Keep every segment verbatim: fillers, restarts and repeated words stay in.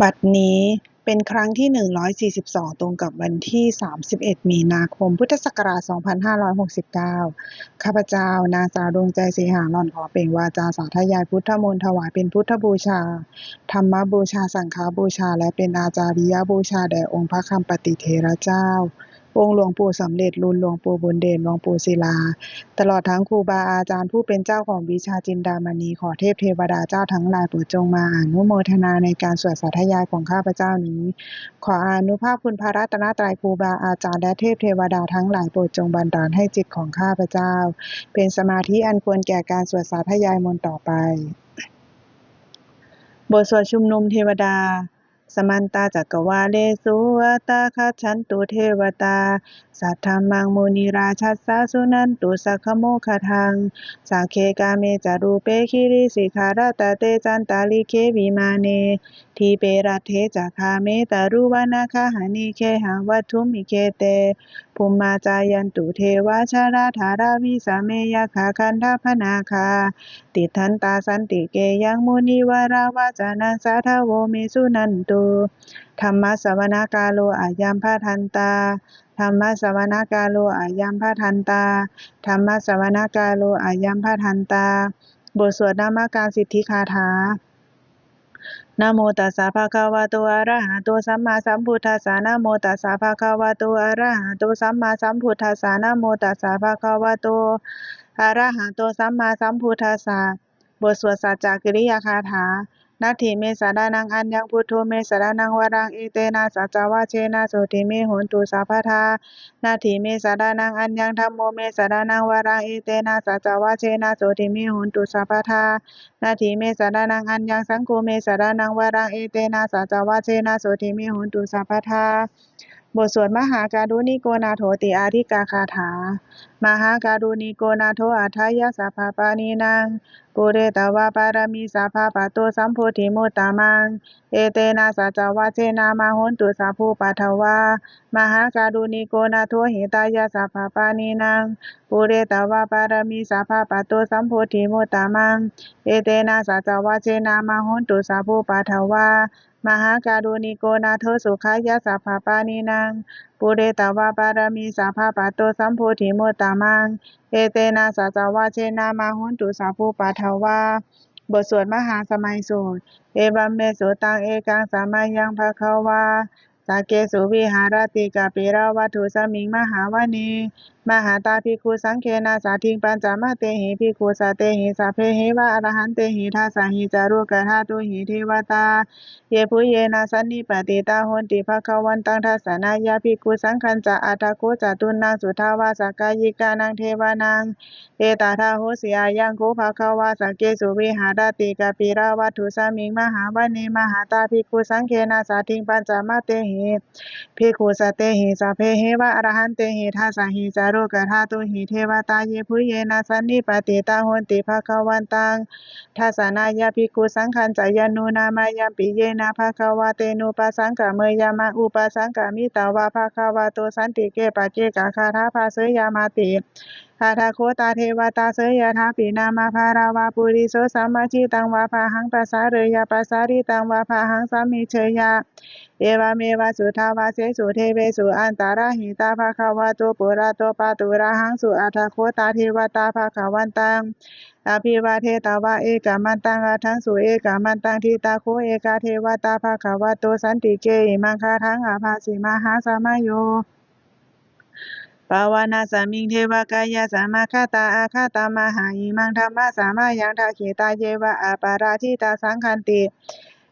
บัดนี้เป็นครั้งที่ หนึ่งร้อยสี่สิบสอง ตรงกับวันที่ สามสิบเอ็ด มีนาคม พุทธศักราช สองพันห้าร้อยหกสิบเก้า ข้าพเจ้า นางสาวดวงใจ ศรีหาหล่อน ขอเปล่งวาจาสาธยายพุทธมนต์ถวายเป็นพุทธบูชา ธรรมบูชา สังฆบูชา และเป็นอาจาริยบูชาแด่องค์พระคำปติเถระเจ้า องค์หลวงปู่สำเร็จลุน หลวงปู่บุญเดช หลวงปู่ศิลา ตลอดทั้งครูบาอาจารย์ผู้เป็นเจ้าของวิชาจินดามณี ขอเทพเทวดาเจ้าทั้งหลายโปรดจงมาอนุโมทนาในการสวดสาธยายของข้าพเจ้านี้ ขออานุภาพคุณพระรัตนตรัย ครูบาอาจารย์ และเทพเทวดาทั้งหลายโปรดจงบันดาลให้จิตของข้าพเจ้า เป็นสมาธิอันควรแก่การสวดสาธยายมนต์ต่อไป บทสวดชุมนุมเทวดา Samantā cakkavāḷesu atrāgacchantu devatā, saddhammaṃ munirājassa suṇantu saggamokkhadaṃ. Sagge kāme ca rūpe girisikharataṭe cantalikkhe vimāne, dīpe raṭṭhe ca gāme taruvanagahane gehavatthumhi khette, bhummā cāyantu devā jalathalavisame yakkhagandhabbanāgā, tiṭṭhantā santike yaṃ munivaravacanaṃ sādhavo me suṇantu. Dhammassavanakālo ayambhadantā. Dhammassavanakālo ayambhadantā. Dhammassavanakālo ayambhadantā. บทสวดนมการสิทธิคาถา Namo tassa bhagavato arahato sammāsambuddhassa. Namo tassa bhagavato arahato sammāsambuddhassa. Namo tassa bhagavato arahato sammāsambuddhassa. บทสวดสัจจกิริยาคาถา Natthi me saraṇaṃ aññaṃ, buddho me saraṇaṃ varaṃ, etena saccavajjena sotthi me hotu sabbadā. Natthi me saraṇaṃ aññaṃ, dhammo me saraṇaṃ varaṃ, etena saccavajjena sotthi me hotu sabbadā. Natthi me saraṇaṃ aññaṃ, saṅgho me saraṇaṃ varaṃ, etena saccavajjena sotthi me hotu sabbadā. บทสวดมหาการุณิโกนาโถติอาทิกาคาถา Mahākāruṇiko nātho atthāya sabbapāṇinaṃ, pūretvā pāramī sabbā patto sambodhimuttamaṃ, etena saccavajjena mā hontu sabbupaddavā. Mahākāruṇiko nātho hitāya sabbapāṇinaṃ, pūretvā pāramī sabbā patto sambodhimuttamaṃ, etena saccavajjena mā hontu sabbupaddavā. Mahākāruṇiko nātho sukhāya sabbapāṇinaṃ, pūretvā pāramī sabbā patto sambodhimuttamaṃ, etena saccavajjena mā hontu sabbupaddavā. บทสวดมหาสมัยสูตร Evaṃ me sutaṃ. Ekaṃ samayaṃ bhagavā sakkesu viharati kapilavatthusmiṃ mahāvane mahatā bhikkhusaṅghena saddhiṃ pañcamattehi bhikkhusatehi sabbeheva arahantehi. Dasahi ca lokadhātūhi devatā yebhuyyena sannipatitā honti bhagavantaṃ dassanāya bhikkhusaṅghañca. Atha kho catunnaṃ suddhāvāsakāyikānaṃ devānaṃ etadahosi: Ayaṃ kho bhagavā sakkesu viharati kapilavatthusmiṃ mahāvane mahatā bhikkhusaṅghena saddhiṃ pañcamattehi bhikkhusatehi sabbeheva arahantehi. Dasahi ca lokadhātūhi devatā yebhuyyena sannipatitā honti bhagavantaṃ dassanāya bhikkhusaṅghañca. Yannūna mayampi yena bhagavā tenupasaṅkameyyāma, upasaṅkamitvā bhagavato santike paccekagāthā bhāseyyāmāti. Atha kho tā devatā seyyathāpi nāma balavā puriso sammiñjitaṃ vā bāhaṃ pasāreyya, pasāritaṃ vā bāhaṃ sammiñjeyya, evameva suddhāvāsesu devesu antarahitā bhagavato purato pāturahaṃsu. Atha kho tā devatā bhagavantaṃ abhivādetvā ekamantaṃ aṭṭhaṃsu. Ekamantaṃ ṭhitā kho ekā devatā bhagavato santike imaṃ gāthaṃ abhāsi: Mahāsamayo pavanasmiṃ, devakāyā samāgatā, āgatamha imaṃ dhammasamayaṃ, dakkhitāyeva aparājitasaṅghanti.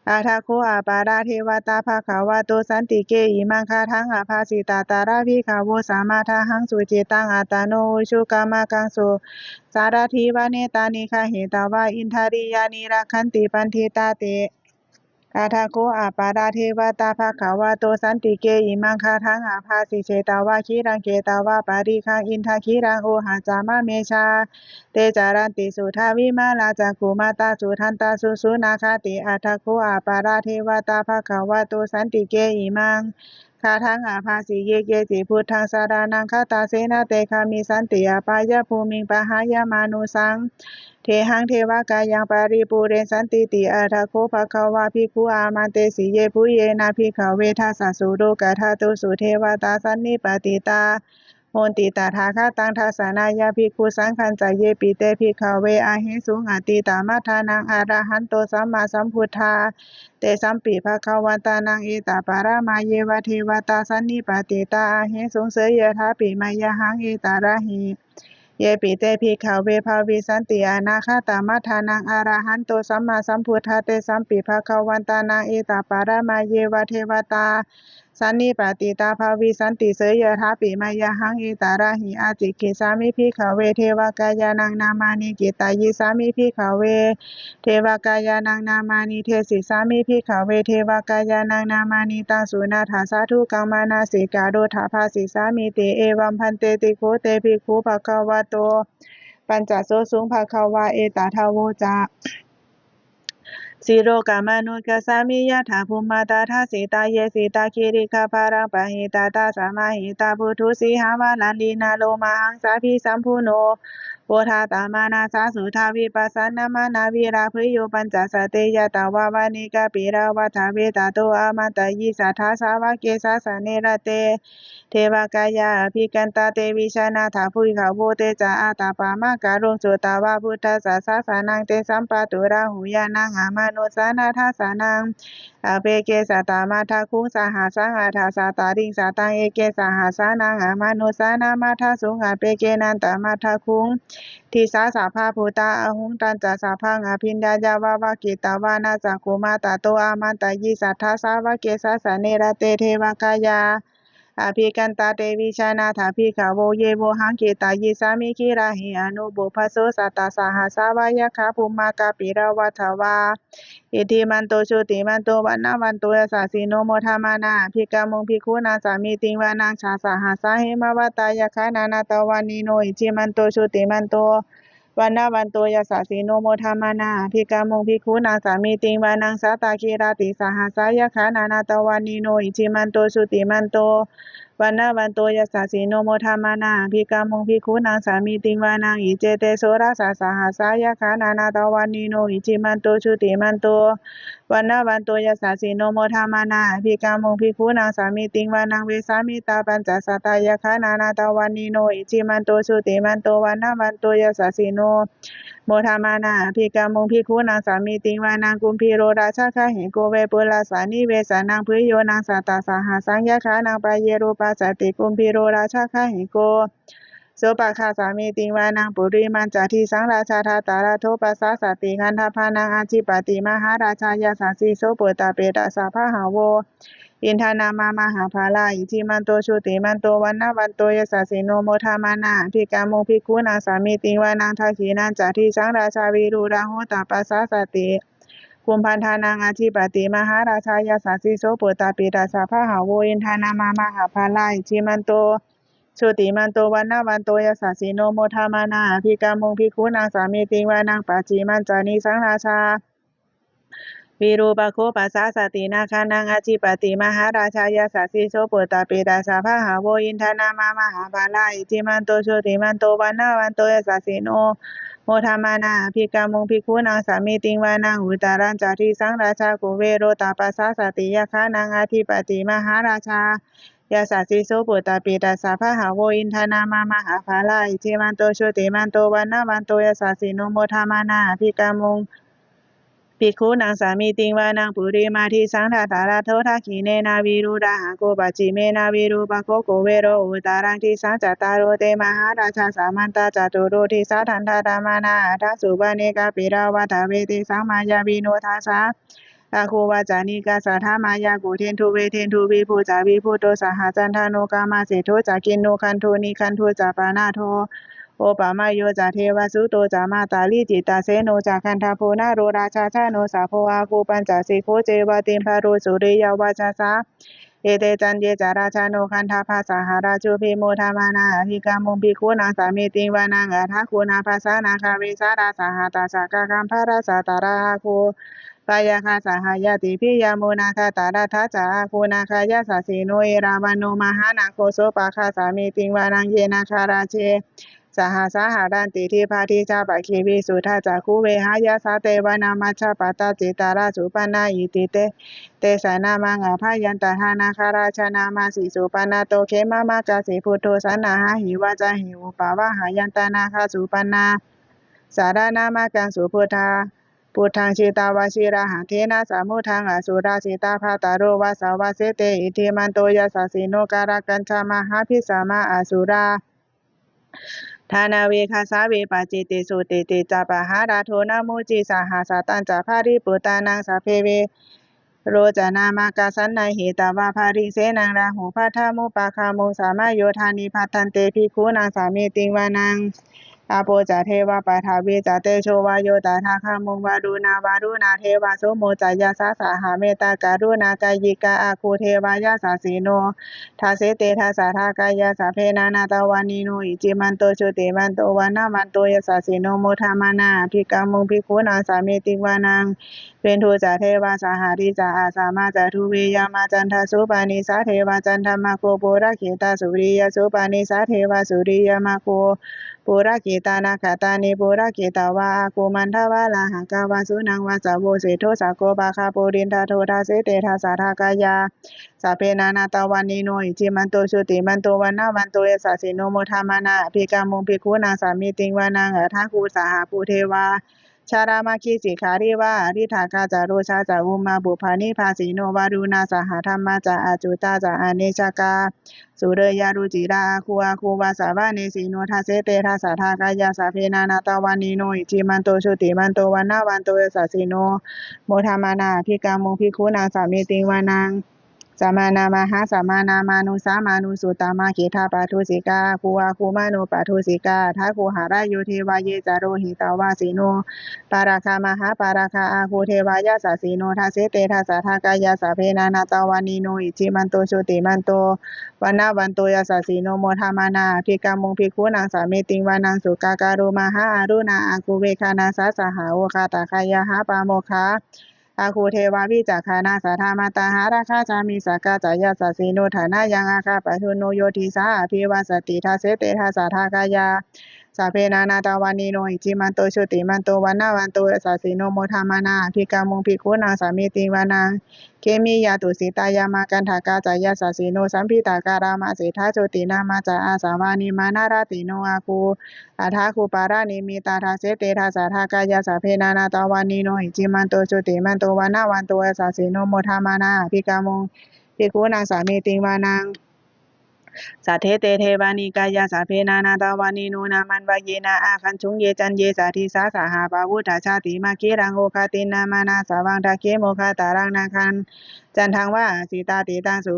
Atha kho aparā devatā bhagavato santike imaṃ gāthaṃ abhāsi: Tatra bhikkhavo samādahaṃsu, cittaṃ attano ujukamakaṃsu, sārathīva nettāni gahetvā, indriyāni rakkhanti paṇḍitāti. Atha kho aparā devatā bhagavato santike imaṃ gāthaṃ abhāsi: Chetvā khīlaṃ chetvā palighaṃ, indakhīlaṃ ohacca manejā, te caranti suddhā vimalā, cakkhumatā sudantā susunāgāti. Atha kho aparā devatā bhagavato santike imaṃ gāthaṃ abhāsi: Ye keci buddhaṃ saraṇaṃ gatāse, na te gamissanti apāyabhūmiṃ, pahāya mānusaṃ dehaṃ devakāyaṃ paripūressantīti. Atha kho bhagavā bhikkhū āmantesi: Yebhuyyena bhikkhave dasasu lokadhātūsu devatā sannipatitā honti tathāgataṃ dassanāya bhikkhusaṅghañca. Yepi te bhikkhave ahesuṃ atītamaddhānaṃ arahanto sammāsambuddhā, tesampi bhagavantānaṃ etaparamāyeva devatā sannipatitā ahesuṃ, seyyathāpi mayhaṃ etarahi. Yepi te bhikkhave bhavissanti anāgatamaddhānaṃ arahanto sammāsambuddhā, tesampi bhagavantānaṃ etaparamāyeva devatā sannipatitā bhavissanti, seyyathāpi mayhaṃ etarahi. Ācikkhissāmi bhikkhave devakāyānaṃ nāmāni, kittayissāmi bhikkhave devakāyānaṃ nāmāni, desissāmi bhikkhave devakāyānaṃ nāmāni, taṃ suṇātha sādhukaṃ manasikarotha bhāsissāmīti. Evaṃ bhanteti kho te bhikkhū bhagavato paccassosuṃ. Bhagavā etadavoca: Silokamanukassāmi, yattha bhummā tadassitā; ye sitā girigabbharaṃ, pahitattā samāhitā. Puthū sīhāva sallīnā, lomahaṃsābhisambhuno; odātamanasā suddhā, vippasannamanāvilā. Bhiyyo pañcasate ñatvā, vane kāpilavatthave; tato āmantayi satthā, sāvake sāsane rate. Devakāyā abhikkantā, te vijānātha bhikkhavo. Te ca ātappamakaruṃ, sutvā buddhassa sāsanaṃ; tesampāturahu ñāṇaṃ, amanussāna dassanaṃ. Appeke satamaddakkhuṃ, sahassaṃ atha sattariṃ; sataṃ eke sahassānaṃ, amanussānamaddasuṃ; appekenantamaddakkhuṃ, disā sabbā phuṭā ahuṃ. Tañca sabbaṃ abhiññāya, vavakkhitvāna cakkhumā; tato āmantayi satthā, sāvake sāsane rate. Devakāyā abhikkantā, te vijānātha bhikkhavo; ye vohaṃ kittayissāmi, girāhi anupubbaso. Sattasahassā va yakkhā, bhummā kāpilavatthavā; iddhimanto jutimanto, vaṇṇavanto yasassino; modamānā abhikkāmuṃ, bhikkhūnaṃ samitiṃ vanaṃ. Chasahassā hemavatā, yakkhā nānattavaṇṇino; iddhimanto jutimanto, vaṇṇavanto yasassino; modamānā abhikkāmuṃ, bhikkhūnaṃ samitiṃ vanaṃ. Sattakilattisahassā, yakkhā nānattavaṇṇino; iddhimanto jutimanto, vaṇṇavanto yasassino; modamānā abhikkāmuṃ, bhikkhūnaṃ samitiṃ vanaṃ. Iccete soḷasasahassā, yakkhā nānattavaṇṇino; iddhimanto jutimanto, vaṇṇavanto yasassino; modamānā abhikkāmuṃ, bhikkhūnaṃ samitiṃ vanaṃ. Vessāmittā pañcasatā, yakkhā nānattavaṇṇino; iddhimanto jutimanto, vaṇṇavanto yasassino; modamānā abhikkāmuṃ, bhikkhūnaṃ samitiṃ vanaṃ. Kumbhīro rājagahiko, vepullassa nivesanaṃ; bhiyyo naṃ satasahassaṃ, yakkhānaṃ payirupāsati; kumbhīro rājagahiko, sopāga samitiṃ vanaṃ. Purimañca disaṃ rājā, dhataraṭṭho pasāsati; gandhabbānaṃ ādhipati, mahārājā yasassi so. Puttāpi tassa bahavo, indanāmā mahabbalā; iddhimanto jutimanto, vaṇṇavanto yasassino; modamānā abhikkāmuṃ, bhikkhūnaṃ samitiṃ vanaṃ. Dakkhiṇañca disaṃ rājā, virūḷho tappasāsati; kumbhaṇḍānaṃ ādhipati, mahārājā yasassi so. Puttāpi tassa bahavo, indanāmā mahabbalā; iddhimanto jutimanto, vaṇṇavanto yasassino; modamānā abhikkāmuṃ, bhikkhūnaṃ samitiṃ vanaṃ. Pacchimañca disaṃ rājā, virūpakkho pasāsati; nāgānaṃ ādhipati, mahārājā yasassi so. Puttāpi tassa bahavo, indanāmā mahabbalā; iddhimanto jutimanto, vaṇṇavanto yasassino; modamānā abhikkāmuṃ, bhikkhūnaṃ samitiṃ vanaṃ. Uttarañca disaṃ rājā, kuvero tappasāsati; yakkhānaṃ ādhipati, mahārājā yasassi so. Puttāpi tassa bahavo, indanāmā mahabbalā; iddhimanto jutimanto, vaṇṇavanto yasassino; modamānā abhikkāmuṃ, bhikkhūnaṃ samitiṃ vanaṃ. Purimaṃ disaṃ dhataraṭṭho, dakkhiṇena virūḷhako; pacchimena virūpakkho, kuvero uttaraṃ disaṃ. Cattāro te mahārājā, samantā caturo disā; daddallamānā aṭṭhaṃsu, vane kāpilavatthave. Tesaṃ māyāvino dāsā, āgū vañcanikā saṭhā; māyā kuṭeṇḍu veṭeṇḍu, viṭū ca viṭuṭo saha; candano kāmaseṭṭho ca, kinnughaṇḍu nighaṇḍu ca; panādo opamañño ca, devasūto ca mātali; cittaseno ca gandhabbo, naḷo rājā janosabho; āgū pañcasikho ceva, timbarū suriyavacchasā. Ete caññe ca rājāno, gandhabbā saha rājubhi; modamānā abhikkāmuṃ, bhikkhūnaṃ samitiṃ vanaṃ. Athāgū nābhasā nāgā, vesālā saha tacchakā; kambalassatarā āgū, pāyāgā saha ñātibhi; yāmunā dhataraṭṭhā ca, āgū nāgā yasassino. Erāvaṇo mahānāgo, sopāga samitiṃ vanaṃ; ye nāgarāje sahassā haranti dibbā dijā pakkhi visuddhacakkhū vehāyasā te vanamajjhapattā citrā supaṇṇā iti te tesa nāmaṃ. Abhayantadā nāgarājānamāsi supaṇṇato khemamakāsi buddho saṇhāhi vācāhi upavhayantā nāgā supaṇṇā saraṇamakaṃsu buddhā buddhaṃ jitavā sīlahatthena samuddaṃ asurā sitā bhātaro vāsavassete iddhimanto yasassino kālakañjā mahābhismā asurā dānaveghasā vepacitti sucitti ca pahārādo namucī saha satañca baliputtānaṃ sabbe verocanāmakā sannayhitvā baliṃ senaṃ rāhubhaddamupāgamuṃ samayodāni bhaddante bhikkhūnaṃ samitiṃ vanaṃ. Āpo ca devā paṭhavī ca tejo vāyo tadāgamuṃ varuṇā vāruṇā devā somo ca yasasā saha mettākaruṇākāyikā āgū devā yasassino dasete dasadhā kāyā sabbe nānattavaṇṇino iddhimanto jutimanto vaṇṇavanto yasassino modamānā abhikkāmuṃ bhikkhūnaṃ samitiṃ vanaṃ. Veṇḍū ca devā sahalī ca asamā ca duve yamā candassūpanisā devā candamāgū purakkhitā suriyasūpanisā devā suriyamāgū purakkhitā nakkhattāni purakkhitvā āgū mandavalāhakā vasūnaṃ vāsavo seṭṭho sakkopāga purindado dasete dasadhā kāyā sabbe nānattavaṇṇino iddhimanto jutimanto vaṇṇavanto yasassino modamānā abhikkāmuṃ bhikkhūnaṃ samitiṃ vanaṃ. Athāgū sahabhū devā jalamaggisikhāriva ariṭṭhakā ca rojā ca ummāpupphanibhāsino varuṇā sahadhammā ca accutā ca anejakā sūleyyarucirā āgū āgū vāsavanesino dasete dasadhā kāyā sabbe nānattavaṇṇino iddhimanto jutimanto vaṇṇavanto yasassino modamānā abhikkāmuṃ bhikkhūnaṃ samitiṃ vanaṃ. Samānā mahāsamānā mānusā mānusuttamā khiḍḍāpadūsikā āgū āgū manopadūsikā athāgū harayo devā ye ca lohitavāsino pāragā mahāpāragā āgū devā yasassino dasete dasadhā kāyā sabbe nānattavaṇṇino iddhimanto jutimanto vaṇṇavanto yasassino modamānā abhikkāmuṃ bhikkhūnaṃ samitiṃ vanaṃ. Sukkā karumhā aruṇā āgū veghanasā saha odātagayhā pāmokkhā āgū devā vicakkhaṇā sadāmattā hāragajā missakā ca yasassino thanayaṃ āgā pajjunno yo disā abhivassati dasete dasadhā kāyā sabbe nānattavaṇṇino iddhimanto jutimanto vaṇṇavanto yasassino modamānā abhikkāmuṃ bhikkhūnaṃ samitiṃ vanaṃ. Khemiyā tusitā yāmā kaṭṭhakā ca yasassino lambitakā lāmaseṭṭhā jotināmā ca āsavā nimmānaratino āgū athāgū paranimmitā dasete dasadhā kāyā sabbe nānattavaṇṇino iddhimanto jutimanto vaṇṇavanto yasassino modamānā abhikkāmuṃ bhikkhūnaṃ samitiṃ vanaṃ. Saṭṭhete devanikāyā sabbe nānattavaṇṇino nāmanvayena āgañchuṃ ye caññe sadisā saha pavutthajātimakhilaṃ oghatiṇṇamanāsavaṃ dakkhemoghataraṃ nāgaṃ candaṃva asitātitaṃ su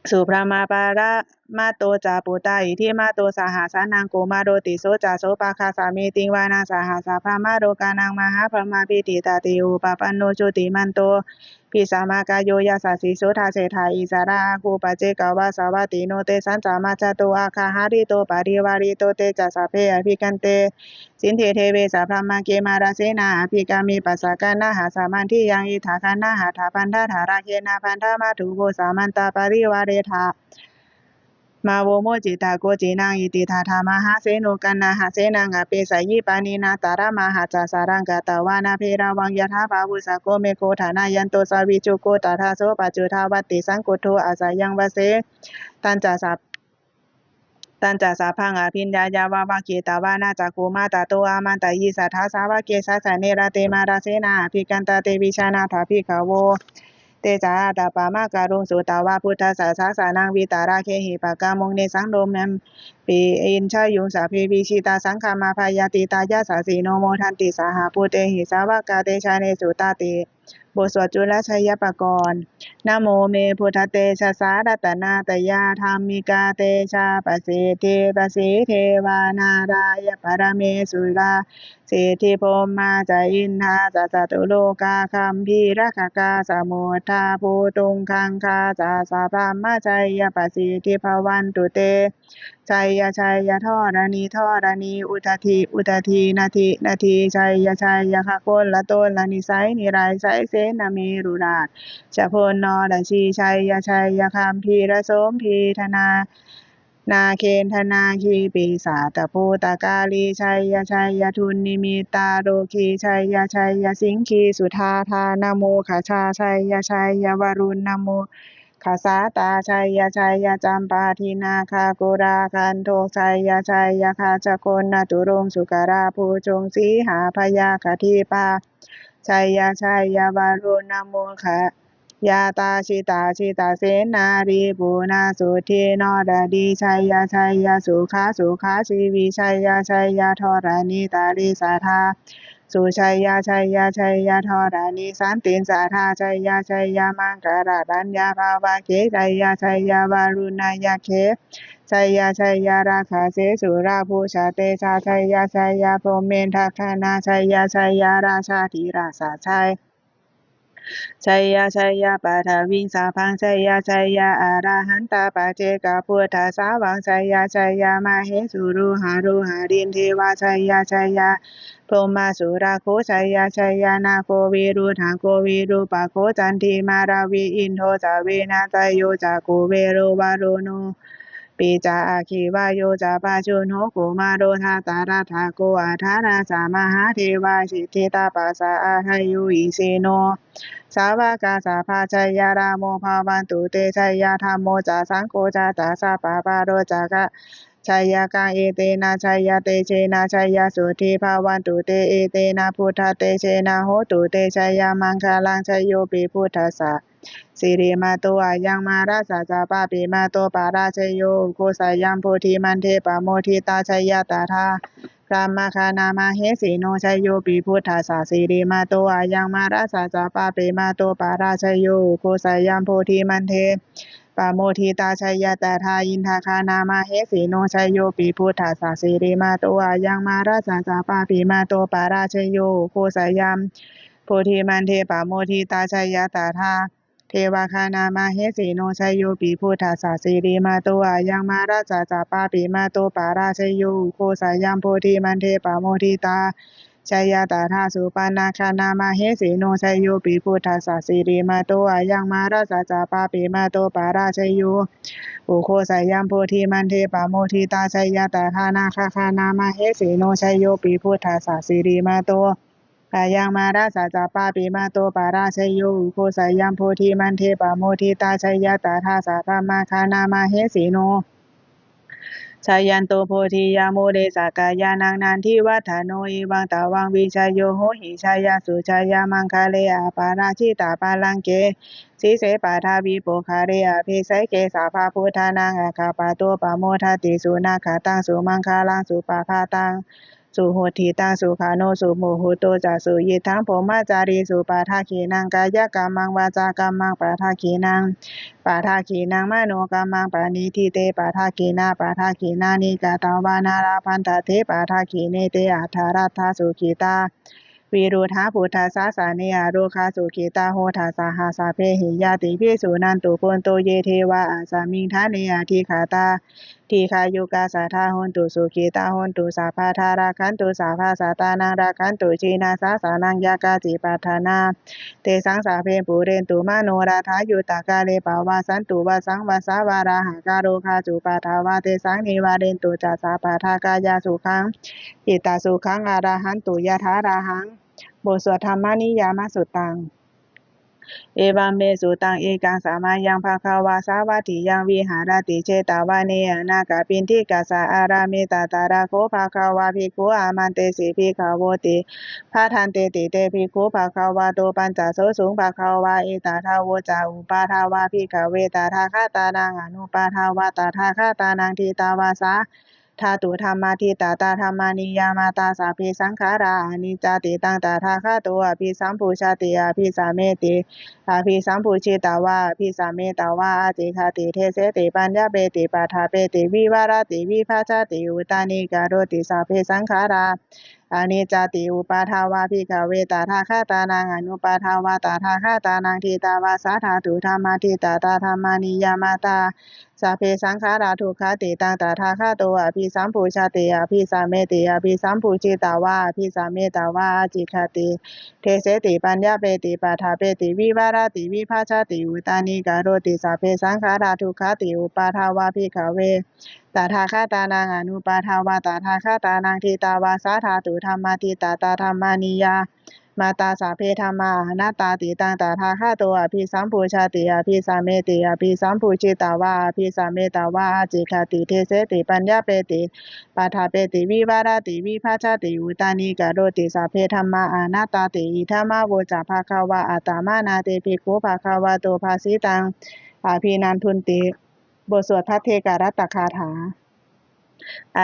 subrahmā paramatto ca puttā iddhimato saha sanaṅkumāro tisso ca sopāga samitiṃ vanaṃ. Sahassabrahmalokānaṃ mahābrahmābhitiṭṭhati upapanno jutimanto bhismākāyo yasassi so dasettha issarā āgū paccekavasavattino tesañca majjhato āgahārito parivārito te ca sabbe abhikkante sinde deve sabrahmake mārasenā abhikkāmi passa kaṇhassa mandiyaṃ. Idha kaṇhassa bandhatha rāgena bandhamatthu vo samantā parivāretha mā vo muñcittha koci naṃ. Iti tattha mahāseno kaṇhassenaṃ apesayi pāṇinā talamāhacca saraṃ katvāna bheravaṃ. Yathā pāvussako megho thanayanto savijjuko tadā so paccudāvatti saṅkuddho asayaṃvase. Tañca sab tañca sabbaṃ abhiññāya vavakkhitvāna cakkhumā tato āmantayi satthā sāvake sāsane rate mārasenā abhikkantā te vijānātha bhikkhavo. Te ca ātappamakaruṃ sutvā buddhassa sāsanaṃ vītarāgehi pakkāmuṃ nesaṃ lomampi iñjayuṃ. Sabbe vijitasaṅgāmā bhayātītā yasassino modanti saha bhūtehi sāvakā te janesutāti. บทสวดจุลชัยปกรณ์ Namo me buddhatejasā ratanattayadhammikā tejapasiddhi pasīdevā nārāyaparamesurā siddhibrahmā ca indā ca catulokā gambhīrakkhakā samuddā bhūtuṅgaṅgā ca sabrahmajayapasiddhi bhavantu te. Jaya jaya dharaṇi dharaṇī udadhi udadhī nadi nadī jaya jaya gaganalatanalanisai nirayasai senamerurājabala narajī jaya jaya gambhīrasombhī dana nāgendanāgī pisācabhūtakālī jaya jaya dunnimittarogī jaya jaya siṅgīsudādānamukhajā jaya jaya varuṇṇamukhasātrā jaya jaya campādināgakulagantho jaya jaya gajjagaṇaturaṅgasukarabhujaṅgasīhabyagghadīpā jaya jaya varuṇṇamukha yātrā jita jita senārī puna suddhi naradī jaya jaya sukhā sukhā jīvī jaya jaya dharaṇītale sadā su jaya jaya jaya dharaṇī santin sadā jaya jaya maṅkarāraññā bhavagge jaya jaya varuṇṇayakkhe jaya jaya rakkhase surabhujatejā jaya jaya brahmendagaṇā jaya jaya rājādhirāja jaya jaya jaya paṭhaviṃ sabbaṃ jaya jaya arahantā paccekabuddhasāvaṃ jaya jaya mahesuro haro harindevā jaya jaya brahmā surakkho jaya jaya nāgo viruḷhako virūpakkho candimā ravi indo ca venateyyo ca kuvero varuṇo pi ca aggi vāyo ca pājuṇho kumāro dhataraṭṭhako aṭṭhārasa mahādevā siddhitāpasa-ādayo isino sāvakā sabbā jaya rāmo bhavantu te jaya dhammo ca saṅgho ca dasapākāro ca jayakaṃ etena jayatejena jayasotthī bhavantu te etena buddhatejena hotu te jayamaṅgalaṃ jayopi buddhassa sirīmato ayaṃ mārassa ca pāpimato parājayo ugghosayaṃ bodhimaṇḍe pamoditā jaya tadā brahmagaṇā mahesino jayopi buddhassa sirīmato ayaṃ mārassa ca pāpimato parājayo ugghosayaṃ bodhimaṇḍe pamoditā jaya tadā indagaṇā mahesino jayopi buddhassa sirīmato ayaṃ mārassa ca pāpimato parājayo ugghosayaṃ bodhimaṇḍe pamoditā jaya tadā devagaṇā mahesino jayopi buddhassa sirīmato ayaṃ mārassa ca pāpimato parājayo ugghosayaṃ bodhimaṇḍe pamoditā jaya tadā supaṇṇagaṇā mahesino jayopi buddhassa sirīmato ayaṃ mārassa ca pāpimato parājayo ugghosayaṃ bodhimaṇḍe pamoditā jaya tadā nāgagaṇā mahesino jayopi buddhassa sirīmato ayaṃ mārassa ca pāpimato parājayo ugghosayaṃ bodhimaṇḍe pamoditā jaya tadā sabrahmagaṇā mahesino jayanto bodhiyā mūle sakyānaṃ nandivaḍḍhano evaṃ tvaṃ vijayo hohi jayassu jayamaṅgale aparājitapallaṅke sīse paṭhavipokkhare abhiseke sabbabuddhānaṃ aggappatto pamodati. Sunakkhattaṃ sumaṅgalaṃ supabhātaṃ suhuṭṭhitaṃ sukhaṇo sumuhutto ca suyiṭṭhaṃ brahmacārisu padakkhiṇaṃ kāyakammaṃ vācākammaṃ padakkhiṇaṃ padakkhiṇaṃ manokammaṃ paṇidhī te padakkhiṇā padakkhiṇāni katvāna labhantatthe padakkhiṇe. Te atthaladdhā sukhitā viruḷhā buddhasāsane arogā sukhitā hotha saha sabbehi ñātibhi. Suṇantu bhonto ye devā asmiṃ ṭhāne adhigatā dīghāyukā sadā hontu sukhitā hontu sabbadā rakkhantu sabbasattānaṃ rakkhantu jinasāsanaṃ yā kāci patthanā tesaṃ sabbe pūrentu manorathā yuttakāle pavassantu vassaṃ vassā valāhakā rogā cupaddavā tesaṃ nivārentu ca sabbadā kāyasukhaṃ cittasukhaṃ arahantu yathārahaṃ. บทสวด Dhammaniyāmasuttaṃ. Evaṃ me sutaṃ. Ekaṃ samayaṃ bhagavā sāvatthiyaṃ viharati jetavane anāthapiṇḍikassa ārāme. Tatra kho bhagavā bhikkhū āmantesi bhikkhavoti. Bhadanteti te bhikkhū bhagavato paccassosuṃ. Bhagavā etadavoca. Uppādā vā bhikkhave tathāgatānaṃ anuppādā vā tathāgatānaṃ ṭhitā va sā dhātu dhammaṭṭhitatā dhammaniyāmatā sabbe saṅkhārā aniccāti. Taṃ tathāgato abhisambujjhati abhisameti. Abhisambujjhitvā abhisametvā ācikkhati deseti paññapeti paṭṭhapeti vivarati vibhajati uttānīkaroti sabbe saṅkhārā aniccāti. Uppādā vā bhikkhave tathāgatānaṃ anuppādā vā tathāgatānaṃ ṭhitā va sā dhātu dhammaṭṭhitatā dhammaniyāmatā sabbe saṅkhārā dukkhāti. Taṃ tathāgato abhisambujjhati abhisameti. Abhisambujjhitvā abhisametvā ācikkhati deseti paññapeti paṭṭhapeti vivarati vibhajati uttānīkaroti sabbe saṅkhārā dukkhāti. Uppādā vā bhikkhave tathāgatānaṃ anupaddavā tathāgatānaṃ ṭhitāva sā dhātu dhammaṭṭhitatā dhammaniyāmatā sabbe dhammā anattāti. Taṃ tathāgato abhisambujjhati abhisameti abhisambujjhitvā abhisametvā ācikkhati deseti paññapeti paṭṭhapeti vivarati vibhajati uttānīkaroti sabbe dhammā anattāti. Idamavoca bhagavā. Attamanā te bhikkhū bhagavato bhāsitaṃ abhinandunti. บทสวดภัทเทกรัตตคาถา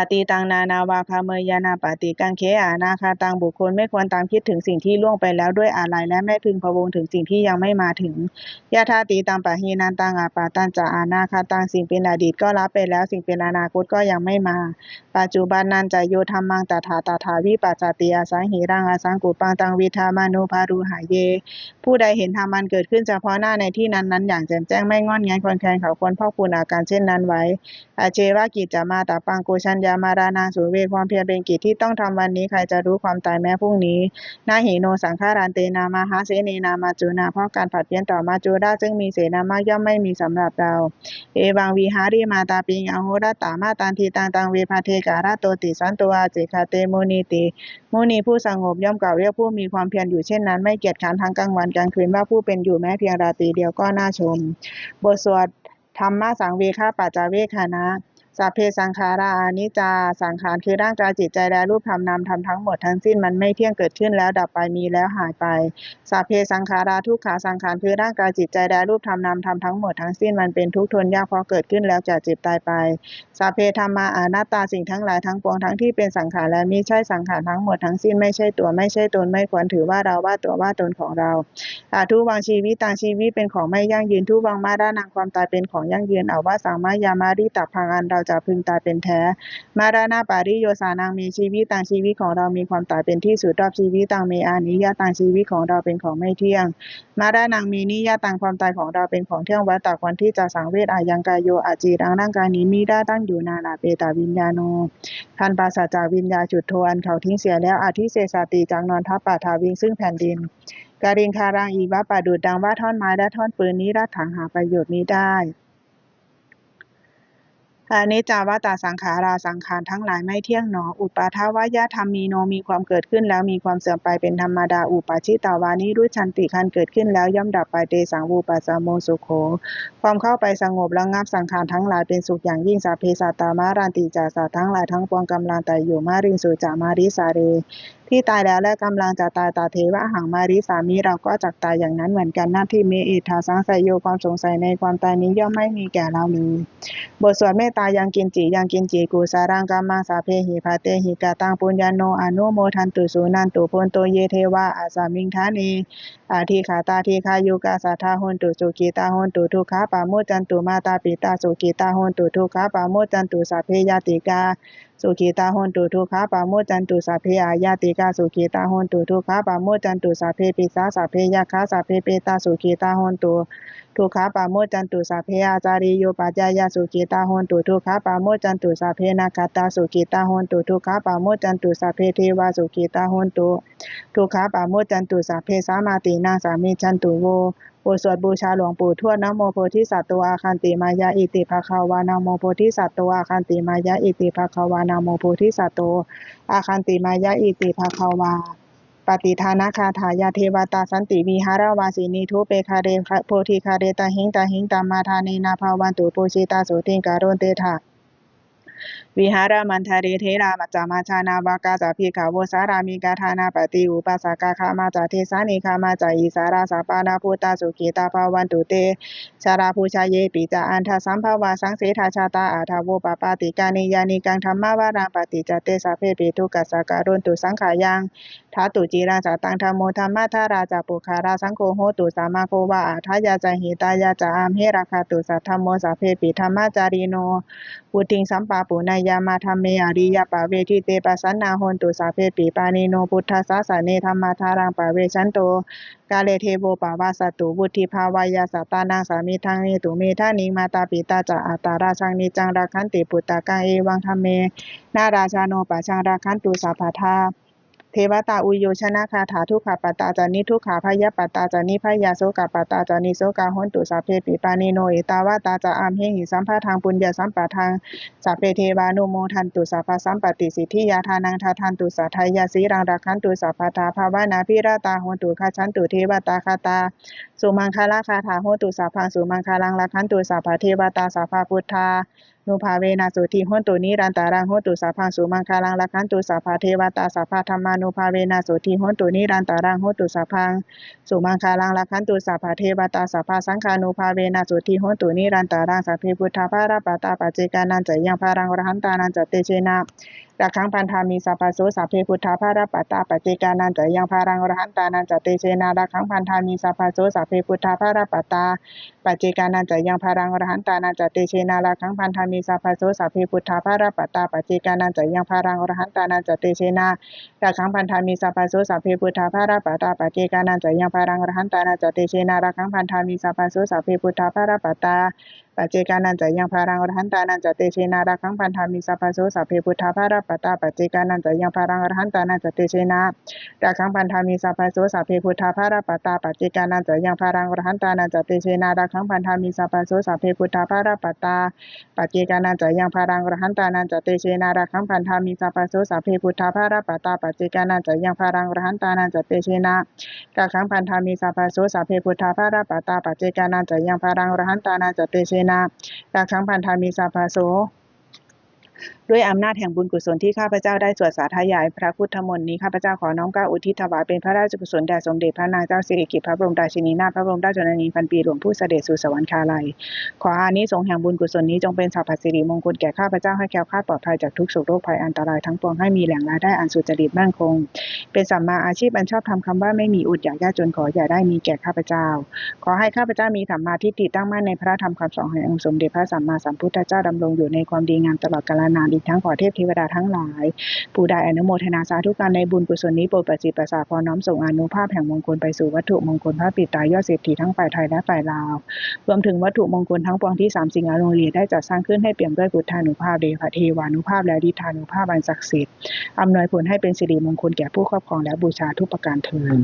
Atītaṃ nānvāgameyya nappaṭikaṅkhe anāgataṃ. บุคคลไม่ควรตามคิดถึงสิ่งที่ล่วงไปแล้วด้วยอาลัย และไม่พึงพะวงถึงสิ่งที่ยังไม่มาถึง Yadatītaṃ pahīnantaṃ appattañca anāgataṃ. สิ่งเป็นอดีตก็ละไปแล้ว สิ่งเป็นอนาคตก็ยังไม่มา Paccuppannañca yo dhammaṃ tattha tattha vipassati asaṃhiraṃ asaṅkuppaṃ taṃ viddhā manubrūhaye. ผู้ใดเห็นธรรมอันเกิดขึ้นเฉพาะหน้าในที่นั้นๆ อย่างแจ่มแจ้ง ไม่ง่อนแง่นคลอนแคลน เขาควรพอกพูนอาการเช่นนั้นไว้ Ajjeva kiccamātappaṃ ko jaññā maraṇaṃ suve. ความเพียรเป็นกิจที่ต้องทำวันนี้ ใครจะรู้ความตายแม้พรุ่งนี้ Na hi no saṅgarantena mahāsenena maccunā. เพราะการผัดเพี้ยนต่อมัจจุราชซึ่งมีเสนามากย่อมไม่มีสำหรับเรา Evaṃvihārimātāpiṃ ahorattamatanditaṃ taṃ ve bhaddekarattoti santo ācikkhate munīti. มุนีผู้สงบย่อมกล่าวเรียกผู้มีความเพียรอยู่เช่นนั้น ไม่เกียจคร้านทั้งกลางวันกลางคืน ว่าผู้เป็นอยู่แม้เพียงราตรีเดียวก็น่าชม บทสวด Dhammasaṃvega paccaveggaṇā. Sabbe saṅkhārā aniccā. สังขารคือร่างกายจิตใจและรูปธรรมนามธรรมทั้งหมดทั้งสิ้น มันไม่เที่ยง เกิดขึ้นแล้วดับไป มีแล้วหายไป Sabbe saṅkhārā dukkhā. สังขารคือร่างกายจิตใจและรูปธรรมนามธรรมทั้งหมดทั้งสิ้น มันเป็นทุกข์ทนยาก เพราะเกิดขึ้นแล้วแก่เจ็บตายไป Sabbe dhammā anattā. สิ่งทั้งหลายทั้งปวงทั้งที่เป็นสังขารและมิใช่สังขารทั้งหมดทั้งสิ้น ไม่ใช่ตัวไม่ใช่ตน ไม่ควรถือว่าเราว่าตัวว่าตนของเรา Adhuvaṃ jīvitaṃ. ชีวิตเป็นของไม่ยั่งยืน dhuvaṃ maraṇaṃ. ความตายเป็นของยั่งยืน avassaṃ mayā maritabbaṃ. อันเราจะพึงตายเป็นแท้ Maraṇapariyosānaṃ me jīvitaṃ. ชีวิตของเรามีความตายเป็นที่สุดรอบ jīvitaṃ me aniyataṃ. ชีวิตของเราเป็นของไม่เที่ยง Maraṇaṃ me niyataṃ. ความตายของเราเป็นของเที่ยง vattha ควรที่จะสังเวช Ayaṃ kāyo aciraṃ. ร่างกายนี้มิได้ตั้งอยู่นาน apetaviññāṇo. ท่านปราศจากวิญญาณ chuḍḍho อันเขาทิ้งเสียแล้ว adhisessati จักนอนทับ paṭhaviṃ ซึ่งแผ่นดิน kaliṅgaraṃ iva ประดุจดังว่าท่อนไม้และท่อนฟืน niratthaṃ หาประโยชน์มิได้ Aniccā vata saṅkhārā. สังขารทั้งหลายไม่เที่ยงหนอ uppādavayadhammino. มีความเกิดขึ้นแล้วมีความเสื่อมไปเป็นธรรมดา uppajjitvā nirujjhanti. ครั้นเกิดขึ้นแล้วย่อมดับไป tesaṃ vūpasamo sukho. ความเข้าไปสงบระงับสังขารทั้งหลายเป็นสุขอย่างยิ่ง sabbe sattā maranti ca. สัตว์ทั้งหลายทั้งปวงกำลังตายอยู่ mariṃsu ca marissare. ที่ตายแล้วและกำลังจะตาย tathevāhaṃ marissāmi. เราก็จักตายอย่างนั้นเหมือนกัน natthi me ettha saṃsayo. ความสงสัยในความตายนี้ย่อมไม่มีแก่เราเลย บทสวดเมตตา Yaṅkiñci yaṅkiñci kusalaṃ kammaṃ sabbehi katehi kataṃ puññaṃ no anumodantu suṇantu bhonto ye devā asmiṃ ṭhāne adhigatā dīghāyukā sadā hontu sukhitā hontu dukkhā pamuccantu. Mātā pitā sukhitā hontu dukkhā pamuccantu. Sabbe ñātikā sukhitā hontu dukkhā pamuccantu. Sabbe aññātikā sukhitā hontu dukkhā pamuccantu. Sabbe pisā sabbe yakkhā sabbe petā sukhitā hontu dukkhā pamuccantu. Sabbe ācariyupajjhāyā sukhitā hontu dukkhā pamuccantu. Sabbe nakkhattā sukhitā hontu dukkhā pamuccantu. Sabbe devā sukhitā hontu dukkhā pamuccantu. Sabbe sampattīnaṃ samijjhantu vo. บทสวดบูชาหลวงปู่ทวด Namo bodhisatto āgantimāya iti bhagavā. Namo bodhisatto āgantimāya iti bhagavā. Namo bodhisatto āgantimāya iti bhagavā. Pattidānagāthā. Yā devatā santi vihāravāsinī thūpe ghare bodhighare tahiṃ tahiṃ taṃ maṇḍanena bhavantu pūjitā sotthiṃ karontedha. Vihāramaṇḍale therā ca majjhā navakā ca bhikkhavo sārāmikā dānapatī upāsakā gāmā ca desā nigamā ca issarā sappāṇabhūtā sukhitā bhavantu te. Jalābujā yepi ca aṇḍasambhavā saṃsedajātā athavopapātikā niyyānikaṃ dhammavaraṃ paṭicca te sabbepi dukkhassa karontu saṅkhayaṃ. Ṭhātu ciraṃ sataṃ dhammo dhammaddharā ca puggalā saṅgho hotu samaggo va atthāya ca hitāya ca. Amhe rakkhatu saddhammo sabbepi dhammacārino vuḍḍhiṃ sampāpuṇeyyāma dhamme ariyappavedite. Pasannā hontu sabbepi pāṇino buddhasāsane dhammaddharānaṃ pavecchanto kāle devo pavassatu vuḍḍhibhāvāya sattānaṃ samiddhaṃ netu medaniṃ. Mātā pitā ca atrajaṃ niccaṃ rakkhanti puttakaṃ evaṃ dhammena rājāno pajaṃ rakkhantu sabbadā. Devatāuyyojanagāthā. Dukkhappattā ca niddukkhā, bhayappattā ca nibbhayā, sokappattā ca nissokā, hontu sabbepi pāṇino. Ettāvatā ca amhehi sambhataṃ puññasampadaṃ sabbe devānumodantu sabbasampattisiddhiyā. Dānaṃ dadantu saddhāya, sīlaṃ rakkhantu sabbadā, bhāvanābhiratā hontu, gacchantu devatāgatā. Sumaṅgalagāthā. Hotu sabbaṃ sumaṅgalaṃ, rakkhantu sabbadevatā, sabbabuddhānubhāvena sotthī hontu nirantaraṃ. Hotu sabbaṃ sumaṅgalaṃ, rakkhantu sabbadevatā, sabbadhammānubhāvena sotthī hontu nirantaraṃ. Hotu sabbaṃ sumaṅgalaṃ, rakkhantu sabbadevatā, sabbasaṅghānubhāvena sotthī hontu nirantaraṃ. Sabbe buddhā balappattā, paccekānañca yaṃ balaṃ, arahantānañca tejena rakkhaṃ bandhāmi sabbaso. Sabbe buddhā balappattā, paccekānañca yaṃ balaṃ, arahantānañca tejena rakkhaṃ bandhāmi sabbaso. Sabbe buddhā balappattā, paccekānañca yaṃ balaṃ, arahantānañca tejena rakkhaṃ bandhāmi sabbaso. Sabbe buddhā balappattā, paccekānañca yaṃ balaṃ, arahantānañca tejena rakkhaṃ bandhāmi sabbaso. Sabbe buddhā balappattā, paccekānañca yaṃ balaṃ, arahantānañca tejena rakkhaṃ bandhāmi sabbaso. Sabbe buddhā balappattā, paccekānañca yaṃ balaṃ, arahantānañca tejena rakkhaṃ bandhāmi sabbaso. Sabbe buddhā balappattā, paccekānañca yaṃ balaṃ, arahantānañca tejena rakkhaṃ bandhāmi sabbaso. Sabbe buddhā balappattā, paccekānañca yaṃ balaṃ, arahantānañca tejena rakkhaṃ bandhāmi sabbaso. Sabbe buddhā balappattā, paccekānañca yaṃ balaṃ, arahantānañca tejena rakkhaṃ bandhāmi sabbaso. Sabbe buddhā balappattā, paccekānañca yaṃ balaṃ, arahantānañca tejena rakkhaṃ bandhāmi sabbaso. Sabbe buddhā balappattā, paccekānañca yaṃ balaṃ, arahantānañca tejena rakkhaṃ bandhāmi sabbaso. ด้วยอำนาจแห่งบุญกุศลที่ข้าพเจ้าได้สวดสาธยายพระพุทธมนต์นี้ ข้าพเจ้าขอน้อมเกล้าอุทิศถวายเป็นพระราชกุศลแด่สมเด็จพระนางเจ้าสิริกิติ์ พระบรมราชินีนาถ พระบรมราชชนนีพันปีหลวง ผู้เสด็จสู่สวรรคาลัย ขออานิสงส์แห่งบุญกุศลนี้จงเป็นสรรพสิริมงคลแก่ข้าพเจ้า ให้แคล้วคลาดปลอดภัยจากทุกข์โศกโรคภัยอันตรายทั้งปวง ให้มีแหล่งรายได้อันสุจริตมั่นคง เป็นสัมมาอาชีพอันชอบธรรม คำว่าไม่มีอดอยากยากจนขออย่าได้มีแก่ข้าพเจ้า ขอให้ข้าพเจ้ามีสัมมาทิฏฐิตั้งมั่นในพระธรรมคำสอนแห่งองค์สมเด็จพระสัมมาสัมพุทธเจ้า ดำรงอยู่ในความดีงามตลอดกาลนาน อีกทั้งขอเทพเทวดาทั้งหลาย ผู้ได้อนุโมทนาสาธุการในบุญกุศลนี้ โปรดประสิทธิ์ประสาทพรน้อมส่งอานุภาพแห่งมงคลไปสู่วัตถุมงคลพระปิดตายอดเศรษฐีทั้งฝ่ายไทยและฝ่ายลาว รวมถึงวัตถุมงคลทั้งปวงที่สามสิ่งอรุณเรียได้จัดสร้างขึ้นให้เปี่ยมด้วยพุทธานุภาพ เดวะเทวานุภาพ และฤทธานุภาพอันศักดิ์สิทธิ์ อำนวยผลให้เป็นสิริมงคลแก่ผู้ครอบครองและบูชาทุกประการเทอญ